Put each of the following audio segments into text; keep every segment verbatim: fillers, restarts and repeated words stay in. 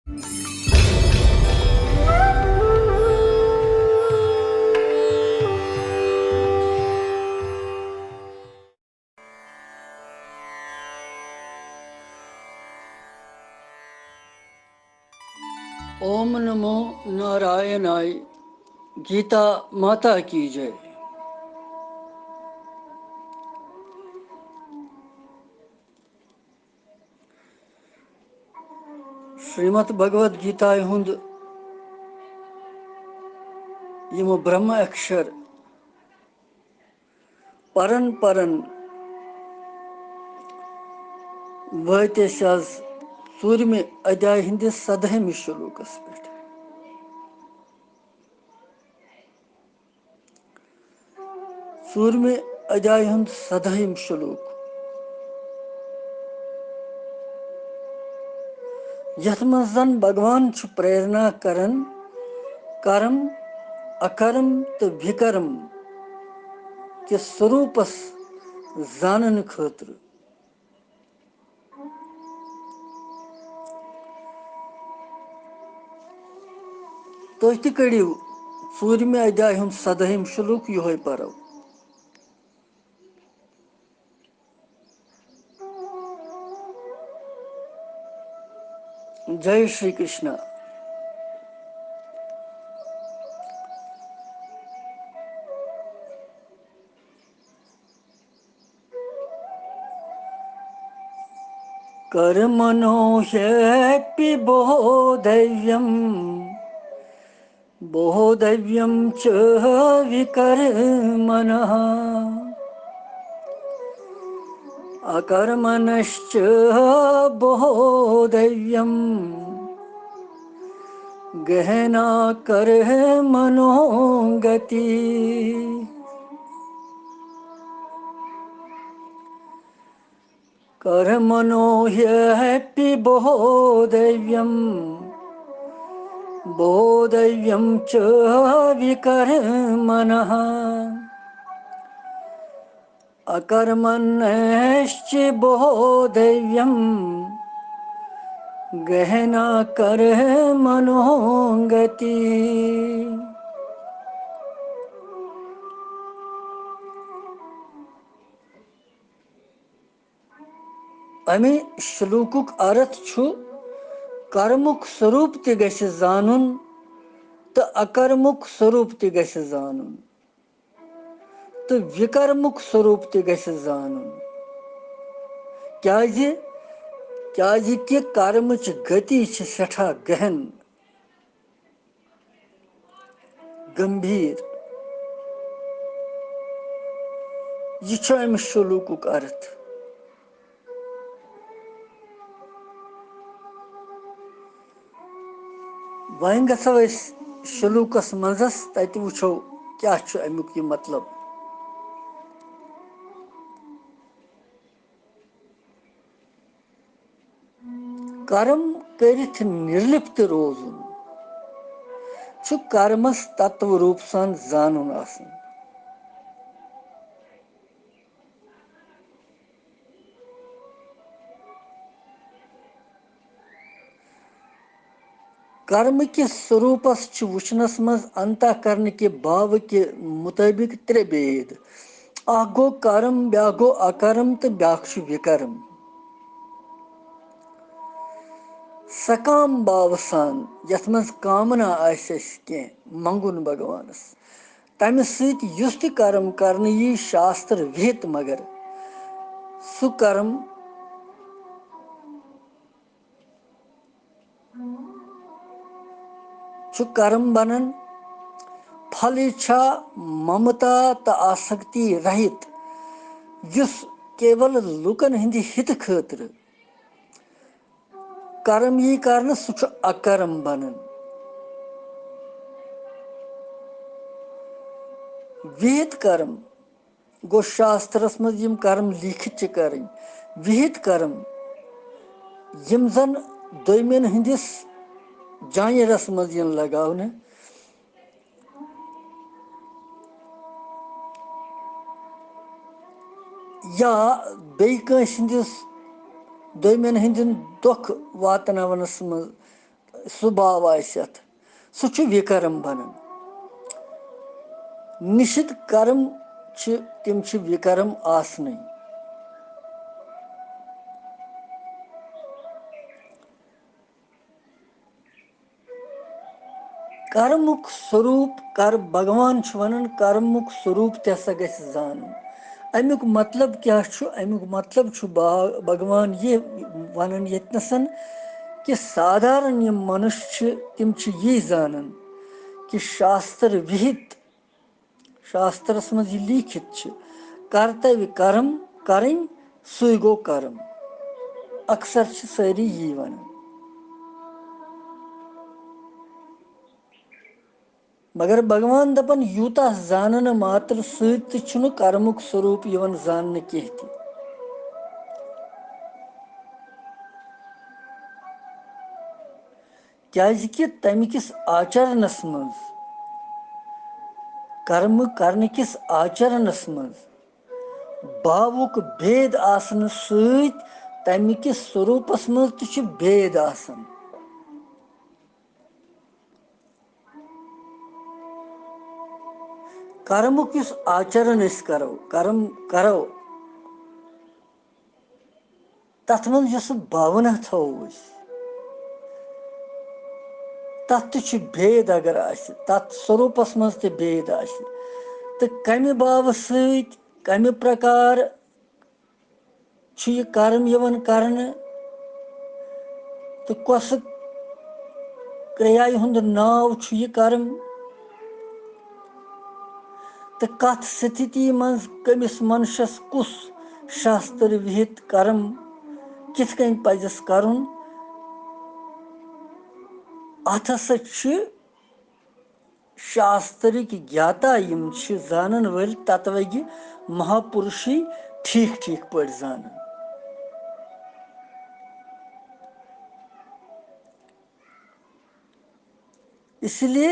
اوم نمو نارائنائے۔ گیتا ماتا کی J. Shrimad Bhagavad گیتایہِ ہُنٛد یِم برہما اکشر پران پران وٲتۍ أسۍ آز ژوٗرمہِ ادھیایہِ ہٕنٛدِس سدہٲیمہِ شلوکس پٮ۪ٹھ۔ ژوٗرمہِ ادھیایہِ ہُنٛد سدہٲیِم شلوک، یتھ منٛز زن بھگوان چھُ پریرنا کران کرم، اکرم تہٕ وِکرم کِس سوروٗپس زاننہٕ خٲطرٕ۔ تُہۍ تہِ کٔڑِو ژوٗرمہِ ادھیایہِ ہُنٛد سدٲہِم شلوک، یِہوٚے پرو۔ جے شری کرشنا۔ کرمنو ہیپی بودھویم، بودھویم چ وکرمنہ، اکرمنشچ بودھویم، گہنا کرمنو گتی۔ کرمنو ہیپی بودھویم، بودھویم چ وکرمنہ، اکرمنشچ بودھویم، گہنا کرمنو گتی۔ امہِ شلوکُک ارتھ چھُ، کرمُک سوروٗپ تہِ گژھِ زانُن تہٕ اکرمُک سوروٗپ تہِ گژھِ زانُن تہٕ وِکرمُک سوروٗپ تہِ گژھِ زانُن۔ کیازِ؟ کیازِ کہِ کرمٕچ گتی چھِ سٮ۪ٹھاہ گہن۔ گمبھیر۔ یہِ چھُ امہِ شلوکُک ارتھ۔ وۄنۍ گژھو أسۍ شلوکس منٛزس، تتہِ وٕچھو کیٛاہ چھُ امیُک یہِ مطلب۔ کرم کٔرِتھ نِرلِپت روزُن چھُ کرمس تتو روٗپ سان زانُن آسان۔ کرم کِس سوروٗپس چھِ وٕچھنس منٛز انتہ کرن کہِ بھاوٕ کہِ مُطٲبِق ترٛےٚ بید۔ اکھ گوٚو کرم، بیٛاکھ گوٚو اکرم تہٕ بیٛاکھ چھُ وِکرم۔ سکام بھاوٕ سان، یتھ منٛز کامنا آسہِ اَسہِ کینٛہہ منٛگُن بھگوانس، تمہِ سۭتۍ یُس تہِ کرم کرنہٕ یی شاستر وِہِت، مگر سُہ کرم چھُ کرم بنان پھل اِچھا، ممتا تہٕ آسکتی رہِت، یُس کیول لوٗکن ہٕنٛدِ ہِتہٕ خٲطرٕ کرم یی کرنہٕ، سُہ چھُ اکرم بنان۔ وِہِت کرم گوٚو شاسترس منٛز یِم کرم لیٖکھِتھ چھِ کرٕنۍ، وِہِت کرم یِم زن دوٚیمٮ۪ن ہٕنٛدِس جانرس منٛز یِن لگاونہٕ، یا بیٚیہِ کٲنٛسہِ ہٕنٛدِس، دوٚیمٮ۪ن ہٕنٛدٮ۪ن دۄکھ واتناونس منٛز سُہ باو آسہِ اَتھ، سُہ چھُ وِکرم بنان۔ نِشِد کرم چھِ، تِم چھِ وِکرم آسنٕے۔ کرمُک سوروٗپ کر، بھگوان چھُ وَنان، کرمُک سوروٗپ تہِ ہسا گژھِ زانُن۔ اَمیُک مطلب کیٛاہ چھُ؟ اَمیُک مطلب چھُ با-، بھگوان یہِ وَنان ییٚتنَسَن کہِ سادھارن یِم مَنُش چھِ، تِم چھِ یی زانان کہِ شاستر وِہِت، شاسترس منٛز یہِ لیٖکھِتھ چھِ، کرتویہ کرم کرٕنۍ، سُے گوٚو کرم۔ اکثر چھِ سٲری یی ونان۔ مگر بھگوان دپان، یوٗتاہ زاننہٕ ماترٕ سۭتۍ تہِ چھُنہٕ کرمُک سوروٗپ یِوان زاننہٕ کینٛہہ تہِ۔ کیازِ کہِ تمہِ کِس آچرنس منٛز، کرمہٕ کرنہٕ کِس آچرنس منٛز، باوُک بید آسنہٕ سۭتۍ تمہِ کِس سوروٗپس منٛز تہِ چھُ بید آسان۔ کرمُک یُس آچرن أسۍ کرو، کرم کرو، تَتھ منٛز یۄس سُہ بھاونا تھاوو أسۍ، تَتھ تہِ چھُ بید اگر آسہِ، تَتھ سوروٗپَس منٛز تہِ بید آسہِ، تہٕ کَمہِ باوٕ سۭتۍ، کَمہِ پرکار چھُ یہِ کرم یِوان کرنہٕ، تہٕ کۄسہٕ کرٛیایہِ ہُنٛد ناو چھُ یہِ کرم، تہٕ کتھ ستھتی منٛز کٔمِس منشس کُس شاستر وِہِت کرم کِتھ کٔنۍ پزٮ۪س کرُن، اتھ ہسا چھِ شاسترٕکۍ گیاتا، یِم چھِ زانن وٲلۍ تتوٕگۍ مہاپُرشی ٹھیٖک ٹھیٖک پٲٹھۍ زانان۔ اس لیے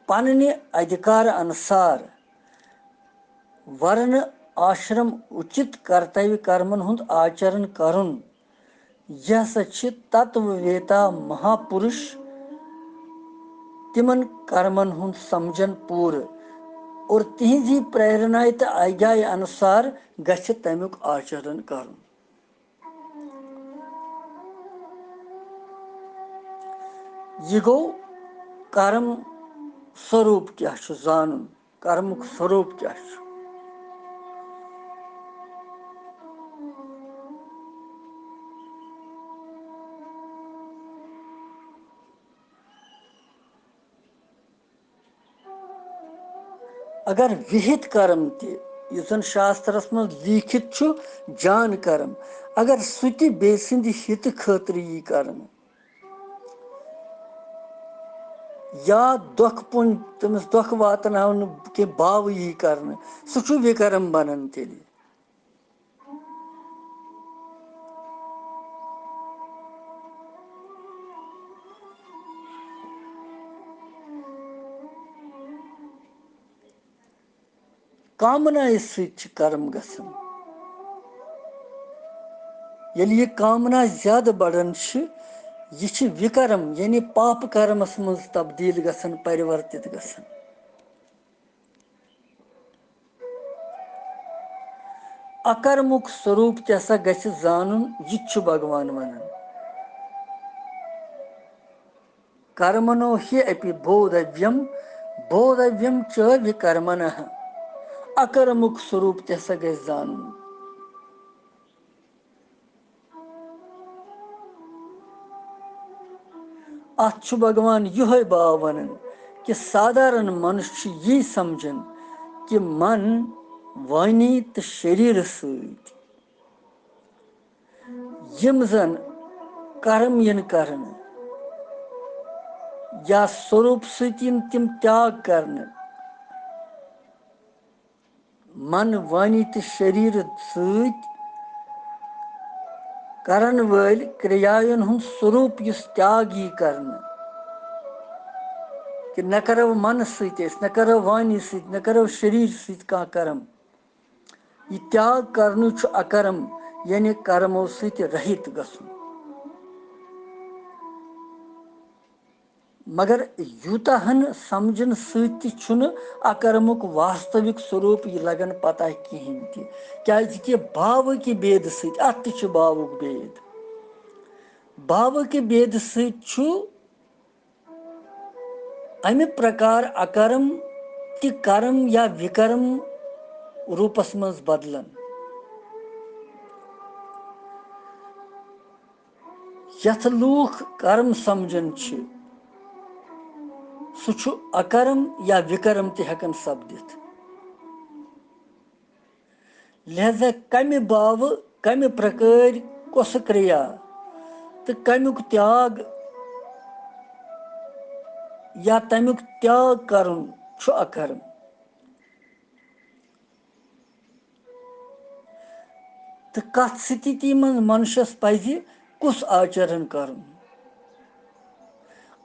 پننہِ ادھیکار انُسار ورنہٕ آشرم اُچِت کرتویہ کرمن ہُنٛد آچرن کرُن، یہِ ہسا چھِ تتو ویتا مہاپُرُش تِمن کرمن ہُنٛد سمجھن پوٗرٕ اور تِہنٛزی پریرنایہِ تہٕ آگیایہِ انُسار گژھِ تمیُک آچرن کرُن۔ یہِ گوٚو کرم سوروٗپ کیٛاہ چھُ زانُن، کرمُک سوروٗپ کیٛاہ چھُ۔ اگر وِہِت کرم تہِ، یُس زن شاسترس منٛز لیٖکھِتھ چھُ، جان کرم، اگر سُہ تہِ بیٚیہِ سٕنٛدِ ہِتہٕ خٲطرٕ یی کرنہٕ، یا دۄکھ پُن، تٔمِس دۄکھ واتناونہٕ کہِ باوٕ یی کرنہٕ، سُہ چھُ وِکرم بنان تیٚلہِ۔ کامنایہِ سۭتۍ چھِ کرم گژھان۔ ییٚلہِ یہِ کامنا زیادٕ بڑان چھِ، یہِ چھِ وِکرم، یعنی پاپہٕ کرمس منٛز تبدیٖل گژھان، پرورتِت گژھان۔ اکرمُک سوروٗپ تہِ ہسا گژھِ زانُن، یہِ تہِ چھُ بھگوان ونان۔ کرمنو ہی اپی بودھویم، بودھویم چ وکرمنہ۔ اکرمُک سوروٗپ تہِ ہسا گژھِ زانُن۔ اتھ چھُ بھگوان یِہوٚے باو ونان کہِ سادھارن منُش چھُ یی سمجھان کہِ من، وانی تہٕ شریرٕ سۭتۍ یِم زن کرم یِن کرنہٕ یا سوروٗپ سۭتۍ یِن تِم تیاگ کرنہٕ، من، وانی تہٕ شریٖر سۭتۍ کرن وٲلۍ کرٛیاین ہُنٛد سوروٗپ یُس تیاگ یی کرنہٕ، کہِ نہ کرو منہٕ سۭتۍ أسۍ، نہ کرو وانی سۭتۍ، نہ کرو شریٖر سۭتۍ کانٛہہ کرم۔ یہِ تیاگ کرنُے چھُ اکرم، یعنی کرمو سۭتۍ رہِت گژھُن۔ مگر یوٗتاہ ہن سمجھن سۭتۍ تہِ چھُنہٕ اکرمُک واستوِک سوروٗپ یہِ لگان پتہ کِہینۍ تہِ، کیازِ کہِ باوٕ کہِ بید سۭتۍ، اتھ تہِ چھُ باوُک بید۔ باوٕ کہِ بید سۭتۍ چھُ امہِ پرکار اکرم تہِ کرم یا وِکرم روٗپس منٛز بدلان۔ یتھ لوٗکھ کرم سمجھان چھِ، سُہ چھُ اکرم یا وِکرم تہِ ہٮ۪کان سپدِتھ۔ لہذا کمہِ باوٕ، کمہِ پرکٲرۍ، کۄسہٕ کریا تہٕ کمیُک تیاگ یا تمیُک تیاگ کرُن چھُ اکرم۔ تہٕ کتھ ستھتی منٛز منشس پزِ کُس آچرن کرُن؟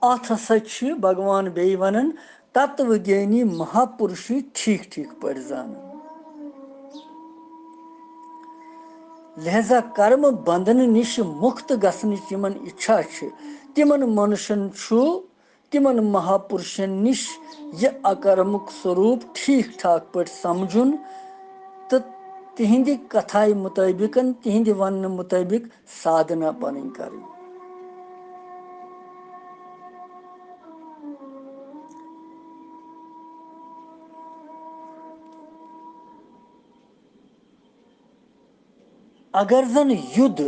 اتھ ہسا چھِ بھگوان بیٚیہِ ونان، تتو گیانی مہاپُرشی ٹھیک ٹھیک پٲٹھۍ زانان۔ لہذا کرم بندھن نِش مُکت گژھنٕچ یِمن اِچھا چھِ، تِمن منشن چھُ تِمن مہاپُرشن نِش یہِ اکرمُک سوروٗپ ٹھیک ٹھاک پٲٹھۍ سمجھُن تہٕ تِہنٛدِ کتھایہِ مُطٲبِقن، تِہنٛدِ وننہٕ مُطٲبِق سادھنا پنٕنۍ کرٕنۍ۔ اگر زن یُدھ،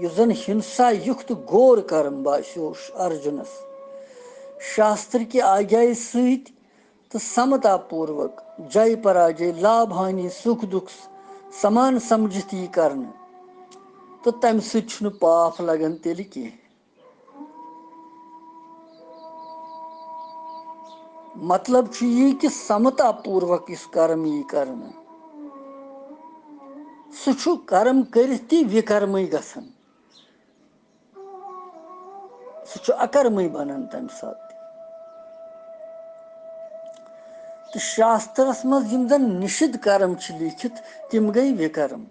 یُس زن ہنسا یُکت گور کرم باسیو ارجُنس، شاستر کہِ آگیایہِ سۭتۍ تہٕ سمتا پوٗروک جے پراجے، لابھ ہانی، سُکھ دُکھ سمان سمجھِتھ یی کرنہٕ، تہٕ تمہِ سۭتۍ چھُنہٕ پاپھ لگان تیٚلہِ کینٛہہ۔ مطلب چھُ یی کہِ سمتا پوٗروک یُس کرم یی کرنہٕ، سُہ چھُ کرم کٔرِتھ تہِ وِکرمٕے گژھان، سُہ چھُ اکرمٕے بنان تمہِ ساتہٕ تہِ۔ تہٕ شاسترس منٛز یِم زن نِشِد کرم چھِ لیٖکھِتھ، تِم گٔے وِکرم۔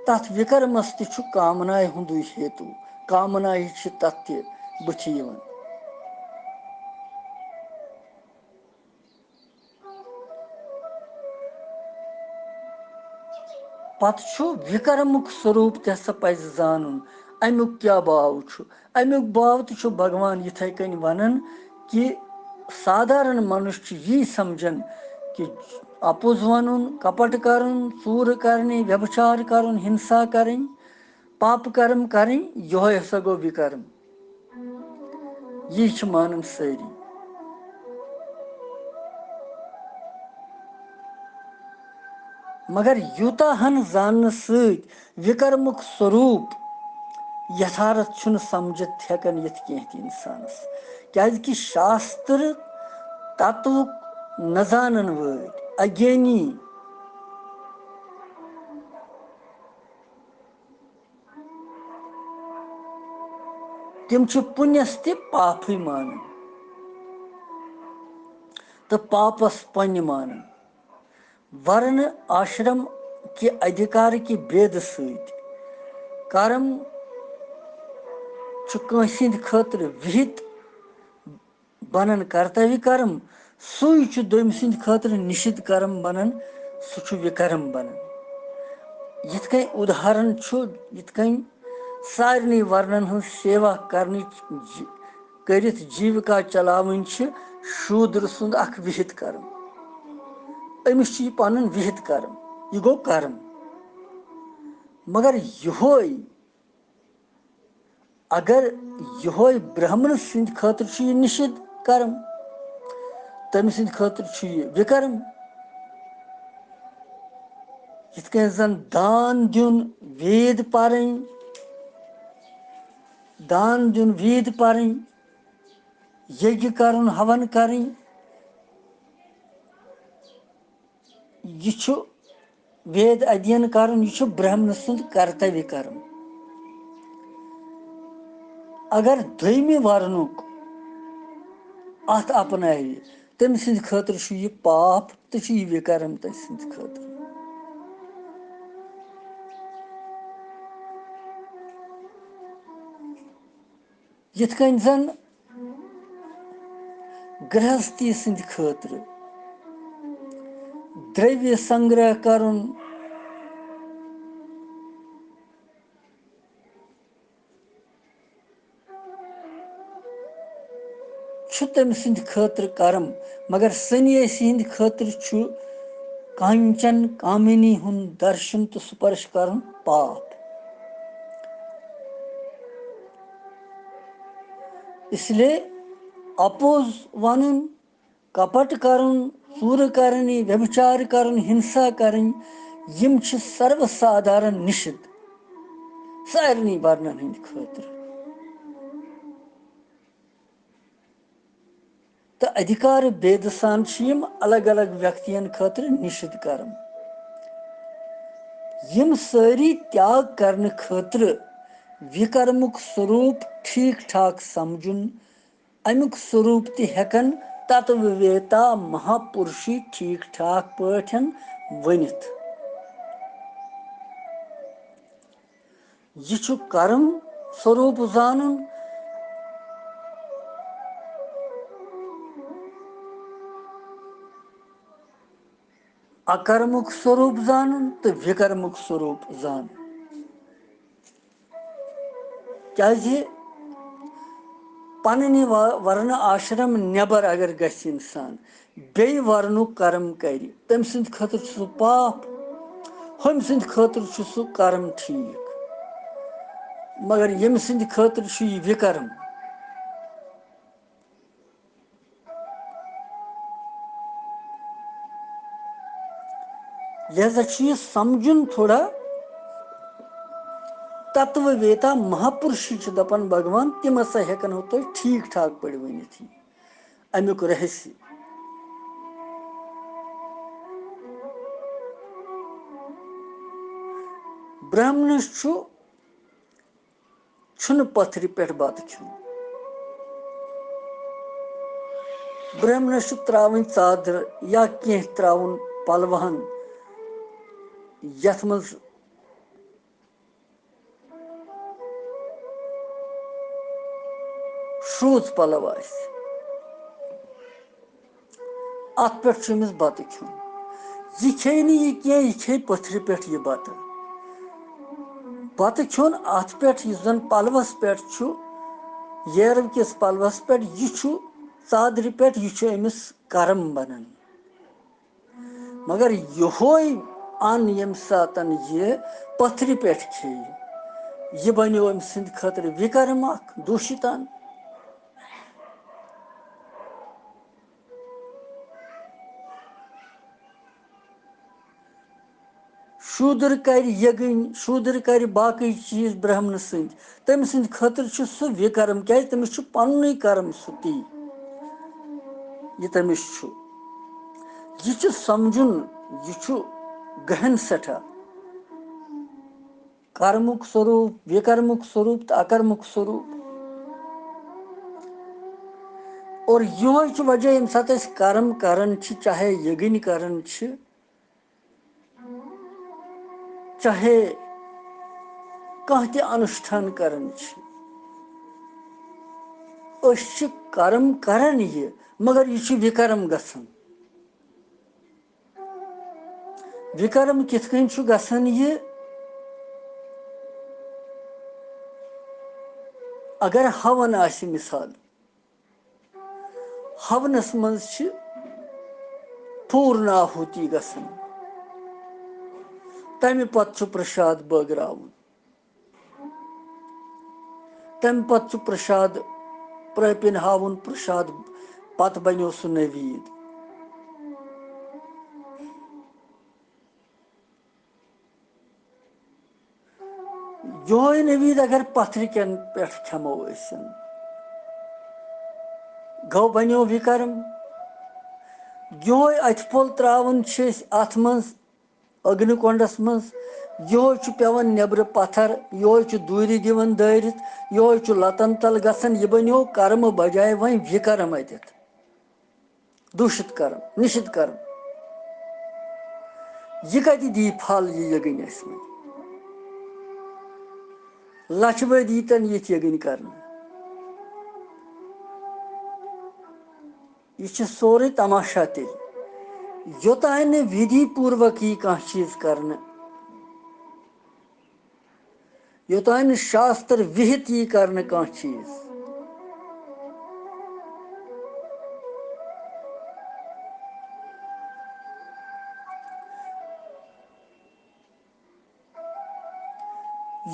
تتھ وِکرمس تہِ چھُ کامنایہِ ہُنٛدُے ہیتو، کامنایہِ چھِ تتھ تہِ بٕتھِ یِوان۔ پتہٕ چھُ وِکرمُک سوروٗپ تہِ ہسا پزِ زانُن، امیُک کیٛاہ باو چھُ۔ امیُک باو تہِ چھُ بھگوان یِتھے کٔنۍ ونان کہِ سادھارن منُش چھُ یی سمجھان کہِ اپُز ونُن، کپٹ کرُن، ژوٗرٕ کرنہِ، ویبچار کرُن، ہنسا کرٕنۍ، پاپہٕ کرم کرٕنۍ، یِہوے ہسا گوٚو وِکرم۔ یی چھِ مانان سٲری۔ مگر یوٗتاہ ہن زاننہٕ سۭتۍ وِکرمُک سوروٗپ یتھارتھ چھُنہٕ سمجھِتھ ہٮ۪کان یِتھ کینٛہہ تہِ انسانس، کیازِ کہِ شاستر تتوُک نہ زانن وٲلۍ، اگیانی، تِم چھِ پُنیس تہِ پاپھٕے مانان تہٕ پاپس پۄنہِ مانان۔ ورنہٕ آشرم کہِ ادھیکار کہِ بید سۭتۍ کرم چھُ کٲنٛسہِ ہٕنٛدِ خٲطرٕ وِہِت بنان کرتویہ کرم، سُے چھُ دوٚیمہِ سٕنٛدِ خٲطرٕ نِشِد کرم بنان، سُہ چھُ وِکرم بنان۔ یِتھ کٔنۍ اُداہرن چھُ، یِتھ کٔنۍ سارنٕے ورنن ہٕنٛز سیوا کرنٕچ جِ-، کٔرِتھ جیٖوِکا چلاوٕنۍ چھِ شوٗدرٕ سُنٛد اکھ وِہِت کرم۔ أمِس چھُ یہِ پنُن وِہِت کرم، یہِ گوٚو کرم۔ مگر یِہوے اگر یِہوے برہمنہٕ سٕنٛدِ خٲطرٕ چھُ یہِ نِشِد کرم، تٔمۍ سٕنٛدِ خٲطرٕ چھُ یہِ وِکرم۔ یِتھ کٔنۍ زن دان دیُن، وید پرٕنۍ، دان دیُن، وید پرٕنۍ، یگیہ کرُن، ہون کرٕنۍ، یہِ چھُ وید ادھین کرُن، یہِ چھُ برہمنہٕ سُنٛد کرتویہ کرُن۔ اگر دوٚیمہِ ورنُک اتھ اپناوِ، تٔمۍ سٕنٛدِ خٲطرٕ چھُ یہِ پاپ تہٕ چھُ یہِ وِکرم تٔمۍ سٕنٛدِ خٲطرٕ۔ یِتھ کٔنۍ زن گرہستی سٕنٛدِ خٲطرٕ درٛویہ سنگرہ کرُن چھُ تٔمۍ سٕنٛدِ خٲطرٕ کرم، مگر سنیاسی ہٕنٛدِ خٲطرٕ چھُ کانچن کامنی ہُنٛد درشن تہٕ سپرش کرُن پاپ۔ اس لیے اپوز ونُن، کپٹ کرُن، ژوٗرٕ کرٕنۍ، ویبچار کرُن، ہنسا کرٕنۍ، یِم چھِ سرو سادھارن نِشد سارنٕے ورنن ہٕنٛدِ خٲطرٕ۔ تہٕ ادھیکار بھید سان چھِ یِم الگ الگ ویکتین خٲطرٕ نِشد کران۔ یِم سٲری تیاگ کرنہٕ خٲطرٕ وِکرمُک سوروٗپ ٹھیٖک ٹھاک سمجھُن، امیُک سوروٗپ تہِ ہٮ۪کن تتویتا مہاپُرشی ٹھیٖک ٹھاک پٲٹھۍ ؤنِتھ۔ یہِ چھُ کرم سوروٗپ زانُن، اکرمُک سوروٗپ زانُن تہٕ وِکرمُک سوروٗپ زانُن۔ کیازِ پننہِ و-، ورنہٕ آشرم نٮ۪بر اگر گژھِ انسان، بیٚیہِ ورنُک کرم کرِ، تٔمۍ سٕنٛدِ خٲطرٕ چھُ سُہ پاپ، ہُمۍ سٕنٛدِ خٲطرٕ چھُ سُہ کرم ٹھیٖک، مگر ییٚمہِ سٕنٛدِ خٲطرٕ چھُ یہِ وِکرم۔ لہذا چھُ یہِ سمجھُن تھوڑا، تتو ویتا مہاپُرشی چھِ دپان بھگوان، تِم ہسا ہٮ۪کن ہو تۄہہِ ٹھیٖک ٹھاک پٲٹھۍ ؤنِتھ یہِ امیُک رہسیہ۔ برہمنس چھُ، چھُنہٕ پتھرِ پٮ۪ٹھ بتہٕ کھیوٚن۔ برہمنس چھُ تراوٕنۍ ژادر یا کینٛہہ تراوُن پلوہن، یتھ منٛز شروٗژ پلو آسہِ۔ اتھ پٮ۪ٹھ چھُ أمِس بتہٕ کھیوٚن۔ یہِ کھیٚیہِ نہٕ یہِ کینٛہہ، یہِ کھیٚیہِ پٔتھرِ پٮ۪ٹھ یہِ بتہٕ۔ بتہٕ کھیوٚن اتھ پٮ۪ٹھ، یُس زن پلوس پٮ۪ٹھ چھُ، ییرو کِس پلوس پٮ۪ٹھ، یہِ چھُ ژادرِ پٮ۪ٹھ، یہِ چھُ أمِس کرم بنان۔ مگر یِہوے ان ییٚمہِ ساتن یہِ پتھرِ پٮ۪ٹھ کھیٚیہِ، یہِ بنیو أمۍ سٕنٛدِ خٲطرٕ وِکرم اکھ، دوٗشِت ان۔ شوٗدر کرِ یگٕنۍ، شوٗدر کرِ باقٕے چیٖز برہمنہٕ سٕنٛدۍ، تٔمۍ سٕنٛدِ خٲطرٕ چھُ سُہ وِکرم، کیازِ تٔمِس چھُ پننُے کرم سُہ تی، یہِ تٔمِس چھُ۔ یہِ چھُ سمجھُن، یہِ چھُ گہن سٮ۪ٹھاہ۔ کرمُک سوروٗپ، وِکرمُک سوروٗپ تہٕ اکرمُک سوروٗپ۔ اور یِہوے چھُ وجہ، ییٚمہِ ساتہٕ أسۍ کرم کران چھِ، چاہے یگٕنۍ کران چھِ، چاہے کانٛہہ تہِ انُشٹھان کران چھِ، أسۍ چھِ کرم کران یہِ، مگر یہِ چھُ وِکرم گژھان۔ وِکرم کِتھ کٔنۍ چھُ گژھان یہِ؟ اگر ہون آسہِ مثال، ہونس منٛز چھِ پوٗرنہٕ آہوٗتی گژھان، تمہِ پتہٕ چھُ پرشاد بٲگراوُن۔ تمہِ پتہٕ چھُ پرشاد پرٛٲپِن ہاوُن، پرشاد پتہٕ بنیو سُہ نوید۔ یِہوے نوید اگر پتھرِ کٮ۪ن پٮ۪ٹھ کھٮ۪مو أسۍ، گوٚو بنیو وِکرم۔ یِہوے اتھِ پھوٚل تراوُن چھِ أسۍ اتھ منٛز، اگنہِ کونڈس منٛز، یِہوے چھُ پٮ۪وان نیبرٕ پتھر، یِہوے چھُ دوٗرِ دِوان دٲرِتھ، یِہوے چھُ لتن تل گژھان، یہِ بنیو کرمہٕ بجایہِ وۄنۍ وِکرم اتٮ۪تھ۔ دوٗشِت کرم، نِشِد کرم۔ یہِ کتہِ دی پھل، یہِ یگٕنۍ اَسہِ وۄنۍ؟ لچھِ بٔدۍ ییٖتن یِتھ یگٕنۍ کرنہٕ۔ یہِ چھُ سورُے تماشا تیٚلہِ۔ یوٚتانۍ نہٕ وِدھی پوٗروَک یی کانٛہہ چیٖز کرنہٕ، یوٚتانۍ نہٕ شاستر وِہِتھ یی کرنہٕ کانٛہہ چیٖز۔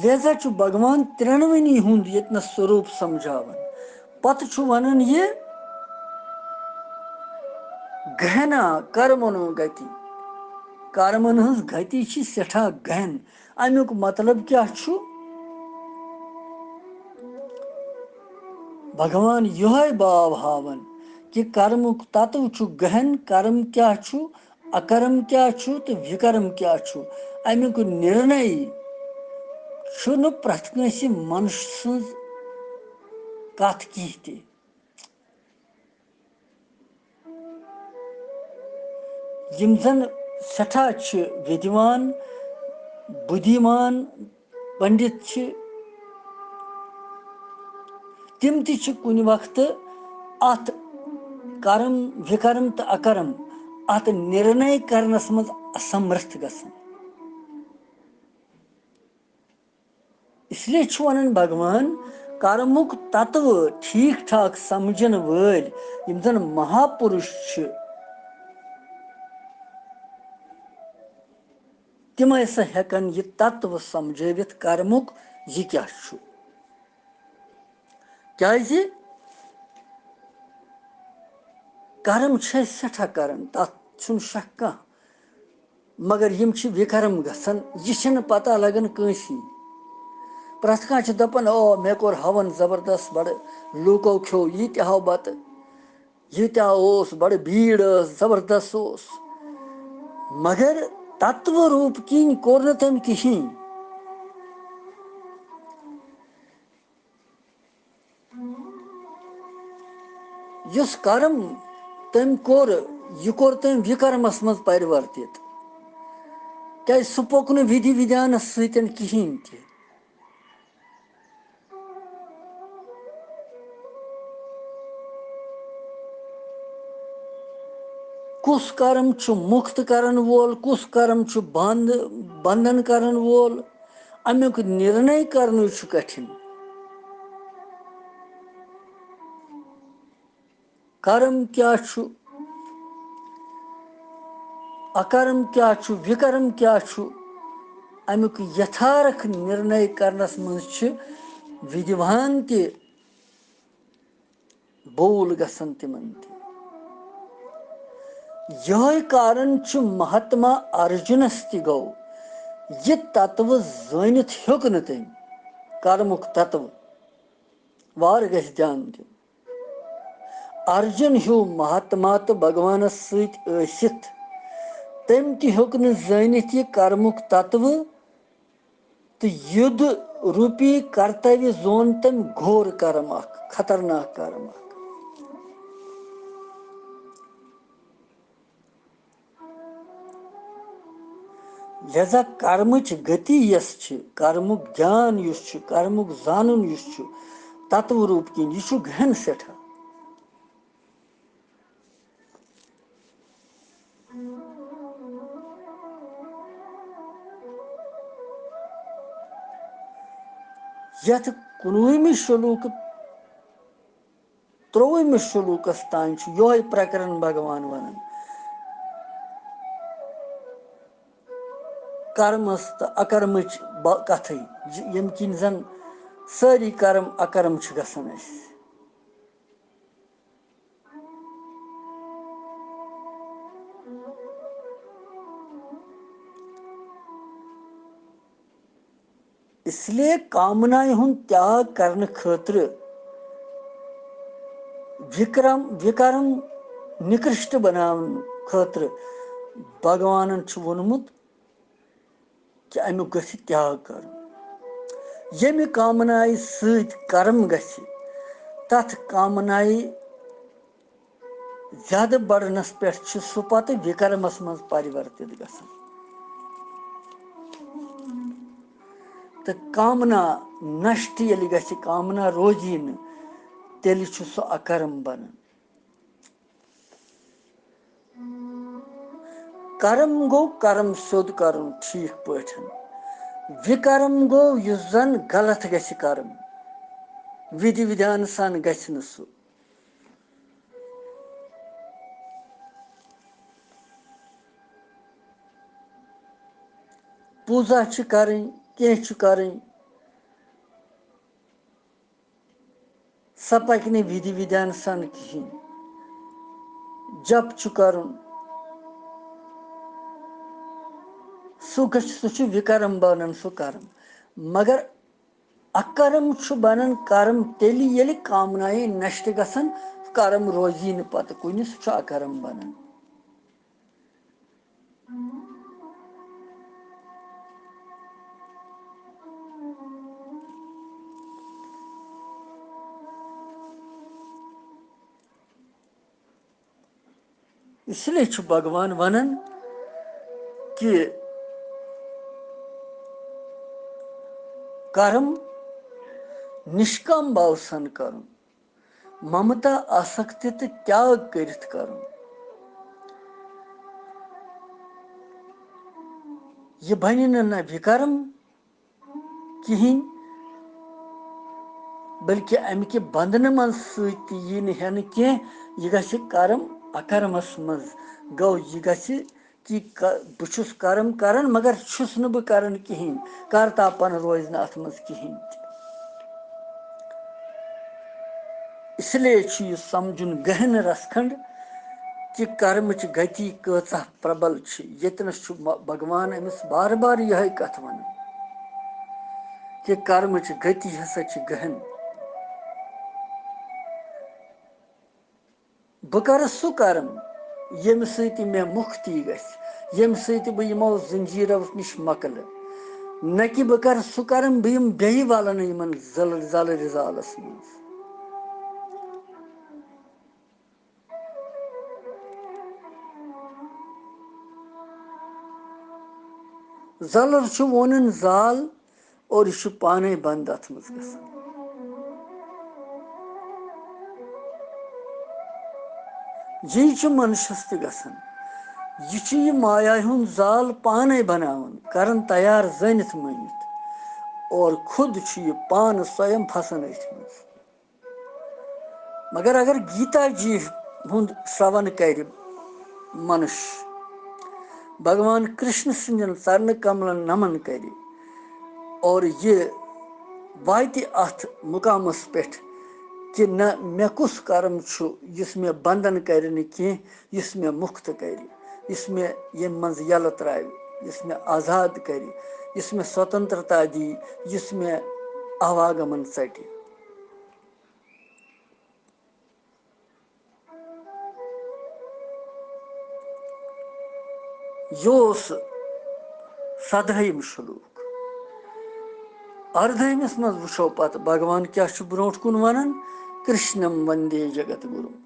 لہذا چھُ بھگوان ترٛٮ۪نوٕنی ہُنٛد ییٚتنَس سوروٗپ سمجھاوان۔ پتہٕ چھُ وَنان یہِ گہنا کرمنو گتی۔ کرمن ہٕنٛز گتی چھِ سٮ۪ٹھاہ گہن۔ اَمیُک مطلب کیٛاہ چھُ؟ بھگوان یِہوٚے باو ہاوان کہِ کرمُک تتو چھُ گہن، کرم کیٛاہ چھُ، اکرم کیٛاہ چھُ تہٕ وِکرم کیٛاہ چھُ، اَمیُک نِرنے چھُنہٕ پرٛٮ۪تھ کٲنٛسہِ منُش سٕنٛز کتھ کینٛہہ تہِ۔ یِم زن سٮ۪ٹھاہ چھِ وِدوان، بُدھیٖمان، پنڈت چھِ، تِم تہِ چھِ کُنہِ وقتہٕ اتھ کرم، وِکرم تہٕ اکرم اتھ نِرنے کرنس منٛز اسمرتھ گژھان۔ اس لیے چھُ ونان بھگوان، کرمُک تتوٕ ٹھیٖک ٹھاک سمجھن وٲلۍ یِم زن مہاپُرُش چھِ، تِمے سا ہٮ۪کن یہِ تتوٕ سمجھٲوِتھ کرمُک یہِ کیٛاہ چھُ۔ کیٛازِ کرم چھِ أسۍ سٮ۪ٹھاہ کران، تتھ چھُنہٕ شک کانٛہہ، مگر یِم چھِ وِکرم گژھان، یہِ چھِنہٕ پتہ لگان کٲنٛسی۔ پرٛٮ۪تھ کانٛہہ چھُ دپان، او، مےٚ کوٚر ہون زبردست بڑٕ، لوٗکو کھیوٚو یہِ تہِ ہاو بتہٕ، یہِ تہِ ہاو اوس، بڑٕ بیٖڑ ٲس، زبردست اوس۔ مگر تتوٕ روٗپ کِنۍ کوٚر نہٕ تٔمۍ کِہیٖنۍ۔ یُس کرم تٔمۍ کوٚر، یہِ کوٚر تٔمۍ وِکرمس منٛز پرورتِت۔ کیٛازِ سُہ پوٚک نہٕ وِدھی وِدھانس سۭتۍ کِہیٖنۍ تہِ۔ کُس کرم چھُ مُکت کرن وول، کُس کرم چھُ بند، بندن کرن وول، امیُک نِرنے کرنُے چھُ کٹھِن۔ کرم کیٛاہ چھُ، اکرم کیٛاہ چھُ، وِکرم کیٛاہ چھُ، امیُک یتھارتھ نِرنے کرنس منٛز چھِ وِدوان تہِ بول گژھن تِمن تہِ۔ یِہوٚے کارن چھُ مہاتما ارجُنس تہِ گوٚو۔ یہِ تتوٕ زٲنِتھ ہیوٚک نہٕ تٔمۍ کرمُک تتوٕ۔ وارٕ گژھِ دیان دیُن۔ ارجُن ہیوٗ مہاتما تہٕ بھگوانس سۭتۍ ٲسِتھ تٔمۍ تہِ ہیوٚک نہٕ زٲنِتھ یہِ کرمُک تتوٕ۔ تہٕ یُدھ روٗپی کرتویہ زون تٔمۍ گھور کرم اکھ، خطرناک کرم اکھ۔ لہذا کرمٕچ گتی یۄس چھِ، کرمُک گیان یُس چھُ، کرمُک زانُن یُس چھُ، تتوٕ روٗپ کِنۍ، یہِ چھُ گہن سٮ۪ٹھاہ۔ یتھ کُنوُہمِس شلوکہٕ، ترٛووُہمِس شلوکس تام چھُ یِہوٚے پرکرن بھگوان ونان۔ کرمس تہٕ اکرمٕچ ب-، کتھٕے، یہِ-، ییٚمہِ کِنۍ زن سٲری کرم اکرم چھِ گژھان اَسہِ۔ اس لیے کامنایہِ ہُنٛد تیاگ کرنہٕ خٲطرٕ، وِکرم، وِکرم نِکرشٹ بناونہٕ خٲطرٕ بھگوانن چھُ ووٚنمُت کہِ اَمیُک گژھِ تیاگ کرُن۔ ییٚمہِ کامنایہِ سۭتۍ کرم گژھِ، تتھ کامنایہِ زیادٕ بڑنس پٮ۪ٹھ چھُ سُہ پتہٕ وِکرمس منٛز پرورتِت گژھان۔ تہٕ کامنا نشٹ ییٚلہِ گژھِ، کامنا روزی نہٕ، تیٚلہِ چھُ سُہ اکرم بنان۔ کرم گوٚو کرم سیوٚد کرُن ٹھیٖک پٲٹھۍ۔ وِکرم گوٚو یُس زن غلط گژھِ کرُن، وِدِ وِدھان سان گژھِ نہٕ سُہ۔ پوٗزا چھِ کرٕنۍ، کینٛہہ چھُ کرٕنۍ، سۄ پکہِ نہٕ وِدِ وِدھان سان کِہیٖنۍ۔ جپ چھُ کرُن، سُہ گژھِ، سُہ چھُ وِکرم بنان سُہ کرم۔ مگر اکرم چھُ بنان کرم تیٚلہِ، ییٚلہِ کامنایے نشٹ گژھن، کرم روزی نہٕ پتہٕ کُنہِ، سُہ چھُ اکرم بنان۔ اس لیے چھُ بھگوان ونان کہِ کرم نشکام بھاو سان کرُن، ممتا آسکتی تہٕ تیاگ کٔرِتھ کرُن۔ یہِ بنہِ نہٕ نہ وِکرم کِہیٖنۍ، بلکہِ اَمہِ کہِ بنٛدنہٕ منٛز سۭتۍ تہِ یی نہٕ ہٮ۪نہٕ کینٛہہ۔ یہِ گژھِ کرم اکرمس منٛز۔ گوٚو، یہِ گژھِ کہِ ک-، بہٕ چھُس کرم کران، مگر چھُس نہٕ بہٕ کران کِہیٖنۍ۔ کرتاپن روزِ نہٕ اَتھ منٛز کِہیٖنۍ تہِ۔ اس لیے چھُ یہِ سمجھُن گہن رژھ کھنڈ کہِ کرمٕچ گتی کۭژاہ پربل چھِ۔ ییٚتنس چھُ م-، بھگوان أمِس بار بار یِہے کتھ ونان کہِ کرمٕچ گتی ہسا چھِ گہن۔ بہٕ کرٕ سُہ کرم، ییٚمہِ سۭتۍ مےٚ مُکتی گژھِ، ییٚمہِ سۭتۍ بہٕ یِمو زنجیرو نِش مۄکلہٕ، نہ کہِ بہٕ کرٕ سُہ کرم، بہٕ یِم بیٚیہِ ولنہٕ یِمن زل-، زلہٕ رِزالس منٛز۔ زلر چھُ وونان زال اور یہِ چھُ پانے بند اتھ منٛز گژھان۔ یی چھُ منشس تہِ گژھان۔ یہِ چھُ یہِ مایا ہُنٛد زال پانے بناوان، کران تیار زٲنِتھ مٲنِتھ، اور خود چھُ یہِ پانہٕ سویم پھسان أتھۍ منٛز۔ مگر اگر گیتا جی ہُنٛد شرٛوَن کرِ منُش، بھگوان کرشن سٕنٛدٮ۪ن چرنہٕ کملن نمن کرِ اور یہِ واتہِ اتھ مقامس پٮ۪ٹھ کہِ نہ، مےٚ کُس کرم چھُ یُس مےٚ بندن کرِ نہٕ کینٛہہ، یُس مےٚ مُکت کرِ، یُس مےٚ ییٚمہِ منٛز یلہٕ ترٛاوِ، یُس مےٚ آزاد کرِ، یُس مےٚ سوتنترتا دِیہِ، یُس مےٚ آواگمن ژٹہِ۔ یہِ اوس سدہٲیِم شلوک۔ اردٲہمِس منٛز وٕچھو پتہٕ بھگوان کیٛاہ چھُ برونٛٹھ کُن ونان، کرشنم وندے جگت گُروم۔